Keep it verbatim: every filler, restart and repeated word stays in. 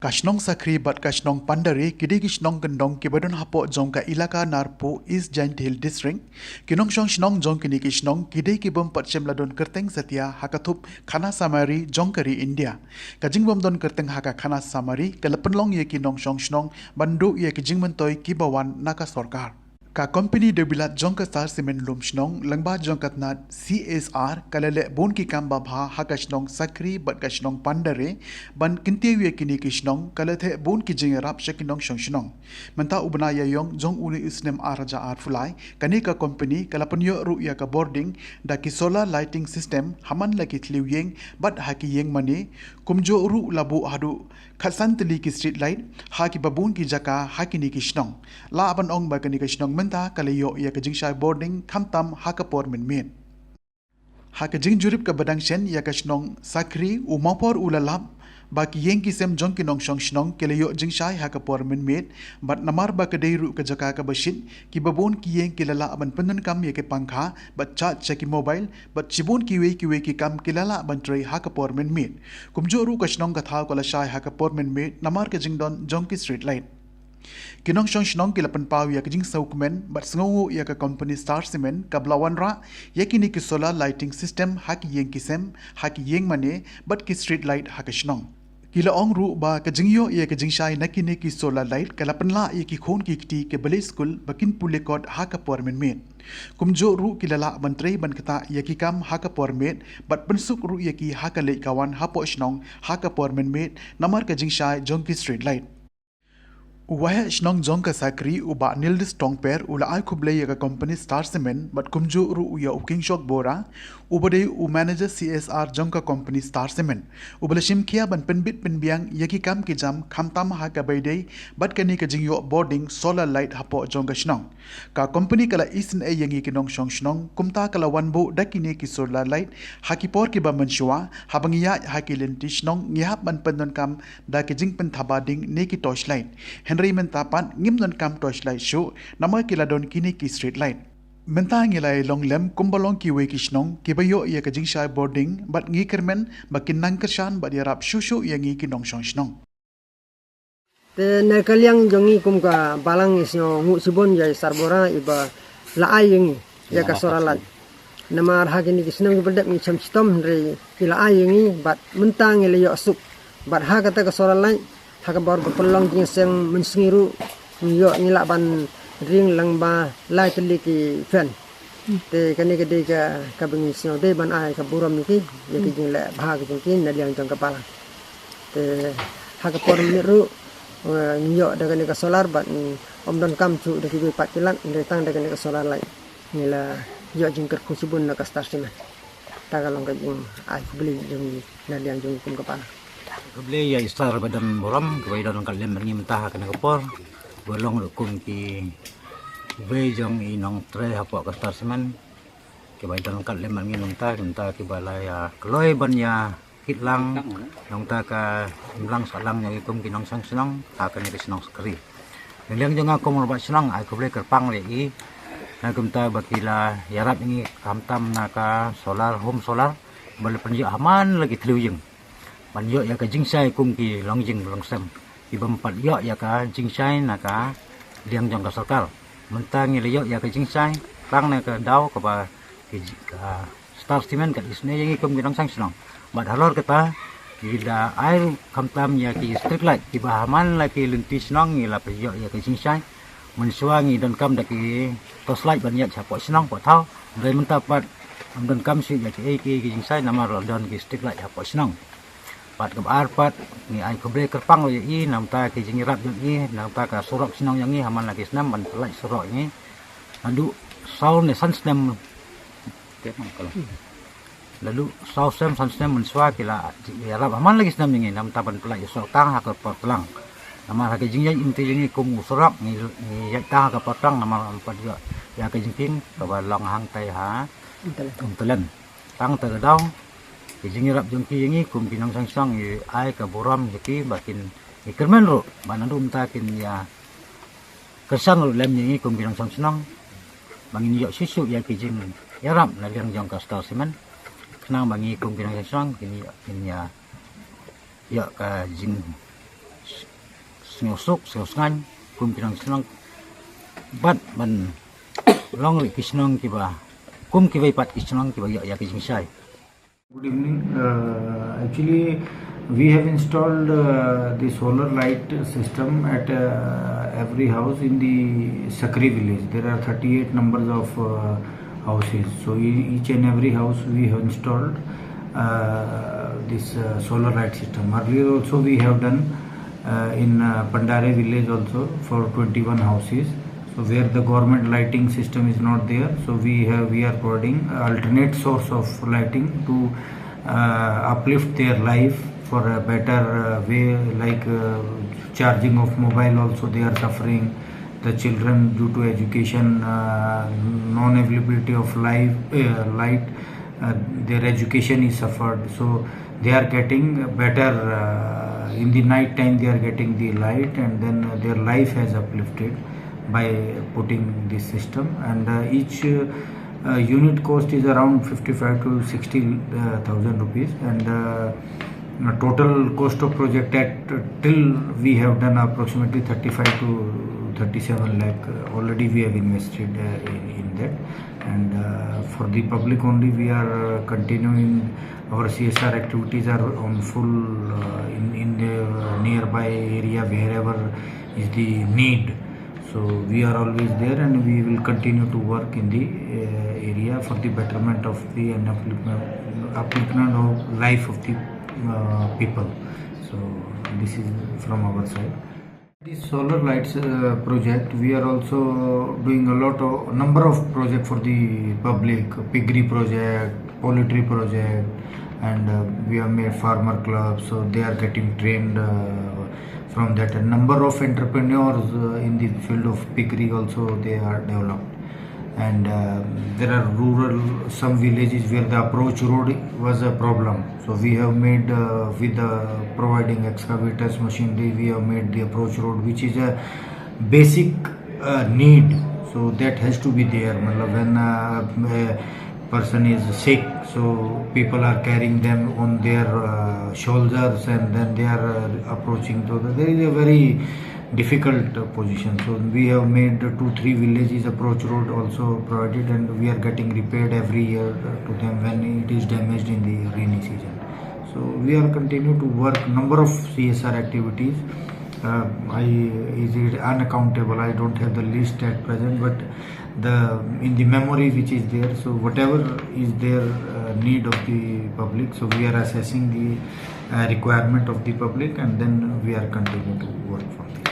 Ka shnong Sakri bad ka shnong Pandare ki dei ki shnong kyndong kiba don hapoh jong ka Elaka Narpuh, East Jaintia Hills District. Ki nongshong shnong jong kine ki shnong ki dei ki bym pat shym la don kyrteng satia ha ka thup khana samari jong ka ri India. Ka jingbym don kyrteng ha ka khana samari ka la pynlong ïa ki nongshong shnong ban duh ïa ki jingmyntoi kiba wan na ka sorkar. Ka kompani Debilat jong ka Star Cement Lumshnong lyngba jong ka tnat C S R ka la leh bun ki kam babha ha ka shnong Sakri bad ka shnong Pandare ban kyntiew ïa kine ki shnong. Ka la theh bun ki jingïarap sha ki nongshong shnong. Mynta u bnai Ïaïong jong une u snem ar hajar arphew lai, kane ka kompani ka la pynïoh ruh ïa ka bording da ki solar lighting system ha man la ki thliew ïing bad ha ki ïing mane, kumjuh ruh la buh haduh khatsan tylli ki street light ha kiba bun ki jaka ha kine ki shnong. Lah ban ong ba kane ka shnong mynta ka la ïoh ïa ka jingshai bording khamtam ha ka por mynmiet. Ha ka jingjurip kaba dang shen ïa ka shnong Sakri, u Mawphor u la lap ba ki ïing ki sem jong ki nongshong shnong ki la ïoh jingshai ha ka por mynmiet, bad namar ba ka dei ruh ka jaka kaba shit, kiba bun ki ïing ki la lah ban pyndonkam ïa ki pangkha bad charge sha ki mobile bad shibun kiwei kiwei ki kam ki la lah ban trei ha ka por mynmiet. Kumjuh ruh ka shnong ka thaw ka la shai ha ka por mynmiet namar ka jingdon jong ki street light. Ki nongshong shnong ki la pynpaw ïa ka jingsngewkmen bad sngewnguh ïa ka kompani Star Cement kaba la wanrah ïa kine ki solar lighting system ha ki ïing ki sem, ha ki ïing mane bad ki street light ha ka shnong. Ki la ong ruh ba ka jingïoh ïa ka jingshai na kine ki solar light ka la pynlah ïa ki khun ki kti kiba leit skul ba kin pule kot ha ka por mynmiet. Kumjuh ruh ki la lah ban trei ban ktah ïa ki kam ha ka por miet bad pynsuk ruh ïa ki ha ka leit ka wan hapoh shnong ha ka por mynmiet namar ka jingshai jong ki street light. U waheh shnong jong ka Sakri, u Bah Nildis Tongper, u la ai khublei ïa ka kompani Star Cement bad kumjuh ruh ïa u Kingshok Bora, uba dei u manager C S R jong ka kompani Star Cement, uba la shim khia ban pynbit pynbiang ïa ki kam ki jam khamtam ha kaba ïadei bad kane ka jingïoh bording solar light hapoh jong ka shnong. Ka kompani ka la isynei ïa ngi ki nongshong shnong, kumta ka la wan buh da kine ki solar light ha ki por kiba mynshuwa, haba ngi ïaid ha ki lynti shnong ngi hap ban pyndonkam da ki jingpynthaba ding ne ki torchlight. Hynrei mynta pat ngim donkam torchlight shuh namar ki la don kine ki street light. Mynta ngi la ïa long lem kumba long kiwei ki shnong kiba ïoh ïa ka jingshai bording bad ngi kyrmen ba kin nang kyrshan bad ïarap shuh shuh ïa ngi ki nongshong shnong. Te na ka liang jong ngi kum ka balang, ngi sngewnguh shibun ïa i Star Bora iba la ai ïa ngi ïa ka solar light. Namar ha kine ki snem kiba la dep ngi shem shitom, hynrei i la ai ïa ngi bad mynta ngi la ïoh suk. Bad ha kata ka solar light, ha ka bor ba pynlong jingseng mynsngi ruh, ngi ïoh, ngi lah ban ring lyngba lai tylli ki fan. Te kane ka dei ka, kaba ngi sngew dei ban ai ka burom ïa ki, ïa ki jingleh bha ka jong ki na liang jong ka balang. Te ha ka por mynmiet ruh, eh, ngi ïoh da kane ka solar bad, mm, ym donkam shuh da kiwei pat ki lad, hynrei tang da kane ka solar light ngi la ïoh jingkyrkhu shibun na ka Star Cement. Ta ka long ka jingai khublei jong ngi na liang jong ngi kum ka balang. Khublei ïa i Star ba don burom, kaba i don ryngkat lem bad ngi mynta ha kane ka por. Ba long ruh kum kiwei jong i nongtrei hapoh ka Star Cement, kiba i don ryngkat lem bad ngi mynta, mynta kiba la ïa kloi ban ïa kit lang nangta ka imlang sahlang jong i kum ki nongshong shnong ha kane ka shnong Sakri. Na liang jong nga kum u rangbah shnong, ai khublei kyrpang ïa i na kumta ba ki la ïarap ïa ngi khamtam na ka solar, home solar, ba la pynïoh ha man la ki thliew ïing ban ïoh ïa ka jingshai kum ki longïing longsem, ki bym pat ïoh ïa ka jingshai na ka liang jong ka sorkar. Mynta ngi la ïoh ïa ka jingshai tang na ka daw kaba ki ji-, ka Star Cement ka isynei ïa ngi kum ki nongshong shnong. Bad halor kata, ki la ai ruh khamtam ïa ki street light kiba ha man la ki lynti shnong ngi la pynïoh ïa ka jingshai. Mynshuwa ngi donkam da ki torchlight ban ïaid shapoh shnong poh thaw. Hynrei mynta pat ym donkam shuh ïa kiei kiei ki jingshai namar la don ki street light hapoh shnong. Bad kaba ar pat, ngi ai khublei kyrpang ruh ïa i nangta ki jingïarap jong i, nangta ka surok shnong jong ngi ha man la ki snem ban pynlait surok ïa ngi. Naduh saw ne san snem. Naduh saw snem, san snem mynshuwa ki la ïarap ha man la ki snem ïa ngi nangta ban pynlait surok tang ha ka por tlang. Namar ha ka jingïaid lynti jong ngi kum u surok ngi, ngi ïaid tang ha ka por tlang namar ym pat ïoh ïa ka jingkieng kaba long hangtai ha Umtalen. Tang ta ka daw, ki jingïarap jong ki ïa ngi kum ki nongshong shnong, ngi ai ka burom ïa ki ba kin, ngi kyrmen ruh ba naduh mynta kin ïa kyrshan ruh lem ïa ngi kum ki nongshong shnong ba ngin ïoh shuh shuh ïa ki jingïarap na liang jong ka Star Cement. Khnang ba ngi kum ki nongshong shnong kin ïoh, kin ïa ïoh ka jing Sngewsuk sngewsngaiñ kum ki nong shnong bad ban long ri ki shnong kiba kum kiba ipat ki shnong kiba ïoh ïa ki jingshai. Good evening. Uh, actually, we have installed uh, the solar light system at uh, every house in the Sakri village. There are thirty-eight numbers of uh, houses. So e- each and every house we have installed uh, this uh, solar light system. Earlier also we have done uh, in uh, Pandare village also for twenty-one houses. So where the government lighting system is not there, so we have we are providing alternate source of lighting to uh, uplift their life for a better uh, way, like uh, charging of mobile also they are suffering. The children, due to education, uh, non-availability of life, uh, light, uh, their education is suffered. So they are getting better uh, in the night time. They are getting the light, and then uh, their life has uplifted by putting this system. And uh, each uh, uh, unit cost is around fifty-five to sixty thousand rupees, and uh, uh, total cost of project at uh, till we have done approximately thirty-five to thirty-seven lakh. Uh, already we have invested uh, in, in that, and uh, for the public only, we are uh, continuing our C S R activities are on full uh, in in the nearby area, wherever is the need. So we are always there, and we will continue to work in the uh, area for the betterment of the and upliftment, upliftment of life of the uh, people. So this is from our side. This solar lights uh, project, we are also doing a lot of number of project for the public, piggery project, poultry project, and uh, we have made farmer clubs, so they are getting trained uh, from that. And number of entrepreneurs uh, in the field of piggery also they are developed. And uh, there are rural, some villages where the approach road was a problem. So we have made uh, with the providing excavators, machinery, we have made the approach road, which is a basic uh, need. So that has to be there. Matlab, when uh, a person is sick, so people are carrying them on their uh, shoulders, and then they are uh, approaching. So there is a very difficult uh, position. So we have made two, three villages approach road also provided, and we are getting repaired every year uh, to them when it is damaged in the rainy season. So we are continue to work number of C S R activities. Uh, I is it unaccountable. I don't have the list at present, but the in the memory which is there. So whatever is there uh, need of the public. So we are assessing the uh, requirement of the public, and then we are continue to work from there.